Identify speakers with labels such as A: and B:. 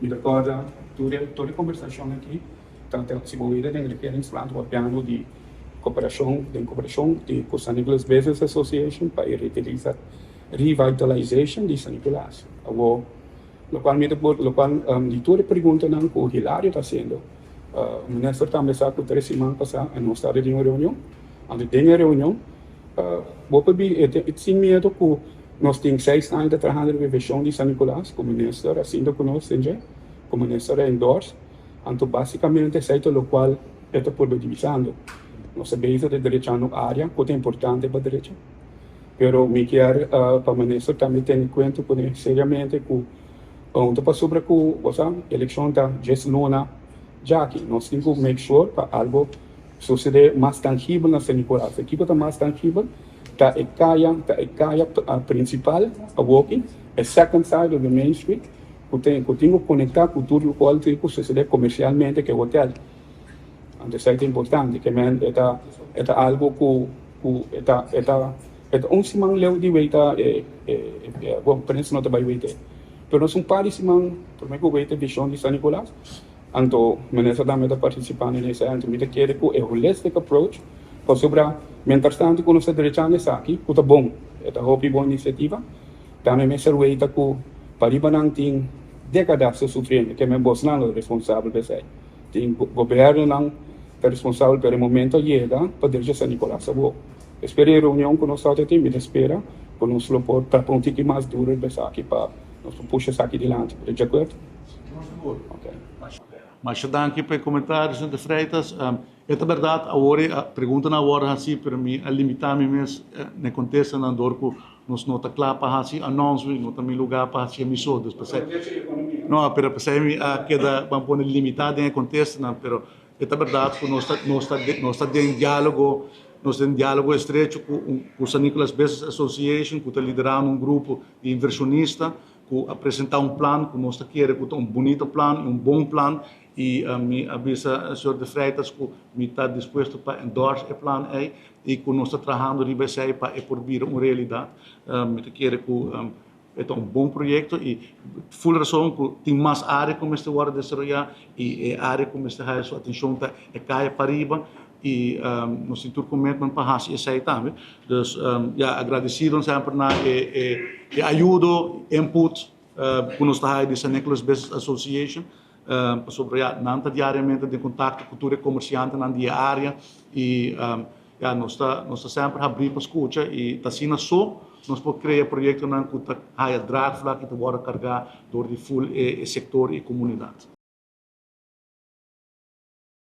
A: Mi ta kòrda tur e kombersashon aki, tantu si bo weta den regeringsplan ta papiando di koperashon den koperashon di ku San Nicolas Business Association pa e revitalization di San Nicolas. Awor lokual mi ta por lokual di tur e preguntanan ku Hilario ta hasiendo, minister tambe sa ku 3 siman pasá nos tabata den un reunion, anto den e reunion bo por bin sin miedo ku nos tin 6 aña ta trahando riba e vision di San Nicolas ku minister a sinta ku nos den dje, ku minister a endorse, anto básikamente esei ta lokual e ta por bisando. Nos ta bezig ta derechando área ku ta importante pa derecha. Pero mi kier pa minister tambe tene kuenta kuné seriamente ku ta pasobra ku bo sa elekshon ta 10 luna djaki. Nos tin ku make sure pa algo sosodé mas tangibel na San Nicolas. Kiko ta mas tangibel? Ta e kaya prinsipal awoki, e second side of the main street, ku tin ku konektá ku tur lokual tin ku sosodé komersialmente ku e hotel. Anto esei ta importante, ke men e ta algo ku e ta un siman leu di weita e, bon, prensa no ta bai weita. Pero nos un par di siman promé ku weita vision di San Nicolas, anto minister tambe ta partisipando den esei, anto mi ta kere ku e holistic approach, pasobra mientras tanto ku nos ta derechando esaki, ku ta bon, e ta hopi bon inisiativa, tambe mester weita ku paribanan tin dékada ta sufriendo, ke men bosnan lo responsabel pa esei. Tin gobièrnunan ta responsabel, pero e momento a yega pa derecha San Nicolas awor. Espera e reunion ku nos tabata tin, mi ta spera ku nos lo por trapa un tiki mas duro riba esaki pa nos por pusha esaki dilanti. Bo ta di akuerdo?
B: Sigur.
A: Okay.
B: Masha danki pa e komentario, señor De Freitas. E ta bèrdat, awor e preguntanan awor hasi, pero mi a limitá mi mes na kontestanan dor ku nos no ta kla pa hasi announcement, no ta mi lugá pa hasi mi so. Dus p'esei, no, pero p'esei mi a keda, ban pone, limitá den e kontestanan, pero e ta bèrdat ku nos ta den diálogo, nos den diálogo estrecho ku San Nicolas Business Association, ku ta liderando un grupo di invershonista ku a presentá un plan ku nos ta kere ku ta un bunita plan i un bon plan, i mi a bisa señor De Freitas ku mi ta dispuesto pa endorse e plan ei i ku nos ta trahando riba esei pa e por bira un realidat. Mi ta kere ku e ta un bon proyekto i full rason ku tin mas área ku mester wòrdu desaroyá i e área ku mester haya su atenshon ta e kaya pariba i nos tin tur commitment pa hasi esei tambe. Dus ja, agradesido semper na e ayudo, input ku nos ta haya di San Nicolas Business Association, pasobra ja, nan ta diariamente den kontakto ku tur e komersiantenan di e área i ja, nos ta semper habrí pa skucha i ta asina so nos por krea proyektonan ku ta haya draagvlak i ta wòrdu kargá dor di full e sektor i komunidat.